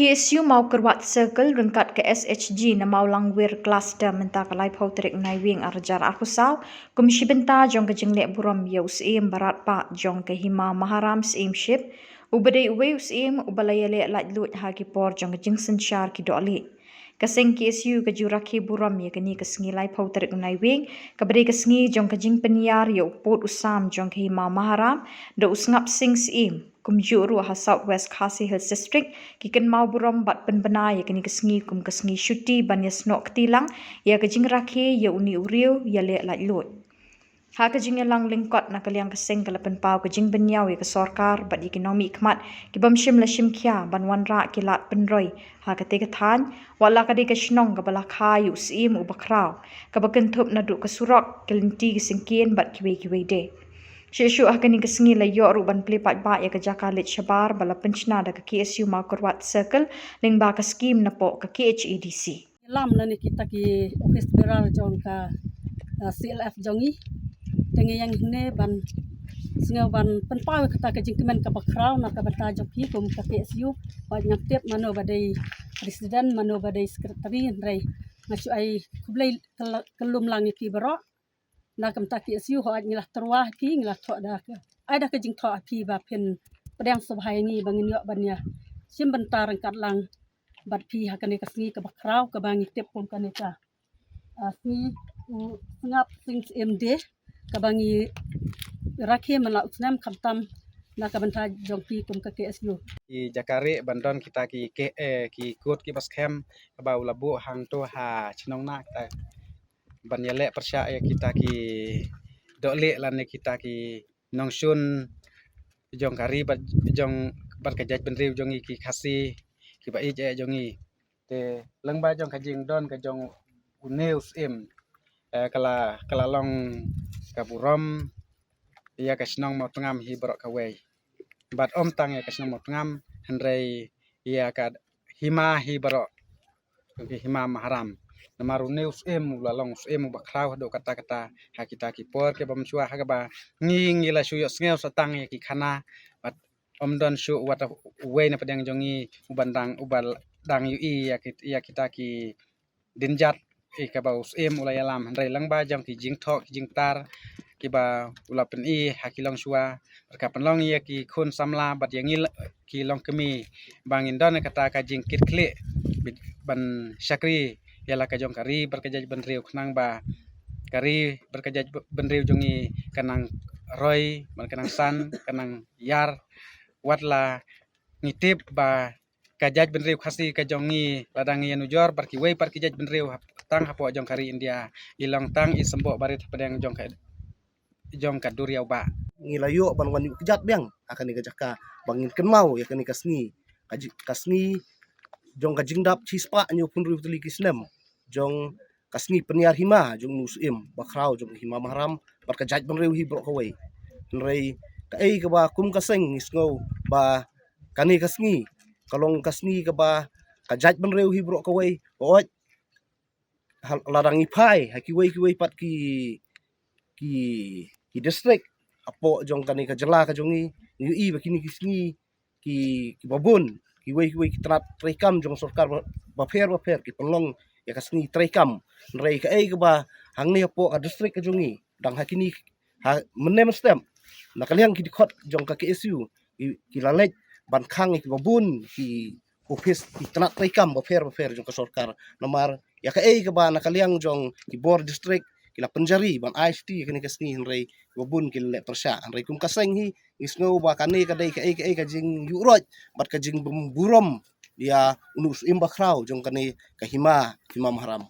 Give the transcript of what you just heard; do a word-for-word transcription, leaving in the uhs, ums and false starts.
K S U Mawkyrwat Circle ryngkat ka S H G na Mawlangwir Cluster mynta ka laiphew tarik Naiwieng arhajar arphew saw kum shi bynta jong ka jingleh burom ïa u Syiem Baratpah jong ka Hima Maharam Syiemship, uba dei uwei u Syiem uba la ïaleh laitluid ha ki por jong ka jingsynshar ki dohlieh. Ka seng K S U ka ju rakhe burom ïa kane ka sngi laiphew tarik Naiwieng, kaba dei ka sngi jong ka jingpynïar ïa u pud u sam jong ka Hima Maharam da u Sngap Sing Syiem. Kumjuh ruh ha South West Khasi Hills District, ki kynmaw burom bad pynbna ïa kane ka sngi kum ka sngi shuti ban ïasnoh kti lang ïa ka jingrakhe ïa une u riew ïaleh laitluid. Ha ka jingïalang lyngkot na ka liang ka seng ka la pynpaw ka jingbynñiaw ïa ka sorkar bad ïa ki nongmihkhmat ki bym shym la shim khia ban wanrah ki lad pynroi ha katei ka thaiñ, wat la ka dei ka shnong kaba la kha ïa u Syiem uba khraw, kaba kynthup naduh ka surok, ki lynti ki syngkien bad kiwei kiwei de. Shuh shuh ha kane ka sngi la ïoh ruh ban plie paidbah ïa ka jaka leit shabar ba la pynshna da ka K S U Mawkyrwat Circle lyngba ka skim napoh ka K H A D C. Lam lane kita ki office bearer jong ka, uh, C L F jong ngi. Te ngi ïeng hangne ban sngew ban pynpaw ïa kata ka jingkmen kaba khraw na ka bynta jong phi kum ka K S U. Hooid ngam tip mano ba dei president, mano ba dei secretary, hynrei nga shu ai khublei kyl-, kyllum lang ïa phi baroh. Na ka bynta K S U hooid ngi la tyrwa ha phi, ngi la thoh da ka, ai da ka jingthoh ha phi ba phin pdiang sngewbha ïa ngi ba ngin ïoh ban ïa shim bynta ryngkat lang bad phi ha kane ka sngi kaba khraw kaba ngi tip kum kane ka, ah, sngi u Sngap Sing Syiem Day kaba ngi rakhe man la u snem khamtam na ka bynta jong phi kum ka K S U. Ki jaka rieh ban don kita ki, ki, eh, ki kot kiba skhem kaba u la buh hangto ha shnong na kita ban ïaleh pyrshah ïa kita ki dohlieh lane kita ki nongshun jong ka ri bad jong, bad ka jaitbynriew jong ngi ki Khasi kiba ïeit eh jong ngi. Te lyngba jong ka jingdon ka jong une u Syiem, eh, ka la, ka la long ka burom ïa ka shnong Mawtngam hi baroh kawei. Bad ym tang ïa ka shnong Mawtngam, hynrei ïa ka hima hi baroh, ka Hima Maharam. Namar une u Syiem u la long u Syiem uba khraw haduh katta katta ha kita ki por kiba mynshuwa ha kaba ngi, ngi la shu ïohsngew sa tang ïa ki khana, bad ym don shuh wat uwei na pdeng jong ngi uban dang, uba dang ïohi ïa ki, ïa kita ki dynjat, eh, kaba u Syiem u la ïalam, hynrei lyngba jong ki jingthoh ki jingtar kiba u la pyni ha ki longshuwa, bad ka pynlong ïa ki khun samla bad ïa ngi la, ki longkmie ba ngin don kata ka jingkitkhlieh bit ban shakri ïa la ka jong ka ri bad ka jaitbynriew khnang ba ka ri bad ka jaitbynriew jong ngi ka nang roi, bad ka nang san, ka nang ïar, wat la ngi tip ba ka jaitbynriew Khasi ka jong ngi lada ngi ïanujor bad kiwei pat ki jaitbynriew hap-, tang hapoh jong ka ri India, i long tang i symboh barit hapdeng jong ka, jong ka duriaw bah. Ngi la ïoh ban wan ïuh kjat biang ha kane ka jaka ba ngin kynmaw ïa kane ka sngi, ka ji-, ka sngi jong ka jingdap shispah hynñiewphew hynriew tylli ki snem jong ka sngi pynïar hima jong une u Syiem ba khraw jong ka Hima Maharam bad ka jaitbynriew hi baroh kawei. Hynrei kaei kaba kum ka seng ngi sngew ba kane ka sngi ka long ka sngi kaba ka jaitbynriew hi baroh kawei, hooid, ha, lada ngi phai ha kiwei kiwei pat ki, ki, ki district hapoh jong kane ka jylla ka jong ngi, ngi ïohi ba kine ki sngi ki, kiba bun, kiwei kiwei ki tnat treikam jong sorkar ba, bapher bapher ki pynlong ïa ka sngi treikam. Hynrei kaei kaba hangne hapoh ka district ka jong ngi, dang ha kine, ha mynne mynstep, na ka liang ki dkhot jong ka K S U ki, ki la leit ban khang ïa kiba bun ki ophis ki tnat treikam bapher bapher jong ka sorkar. Namar ïa kaei kaba na ka liang jong ki bor district ki la pynjari ban ai shuti ïa kane ka sngi, hynrei kiba bun ki la leh pyrshah. Hynrei kum ka seng hi ngi sngew ba kane ka dei kaei kaei ka jingïuhroit bad ka jingbym burom ïa une u Syiem ba khraw jong kane ka hima, Hima Maharam.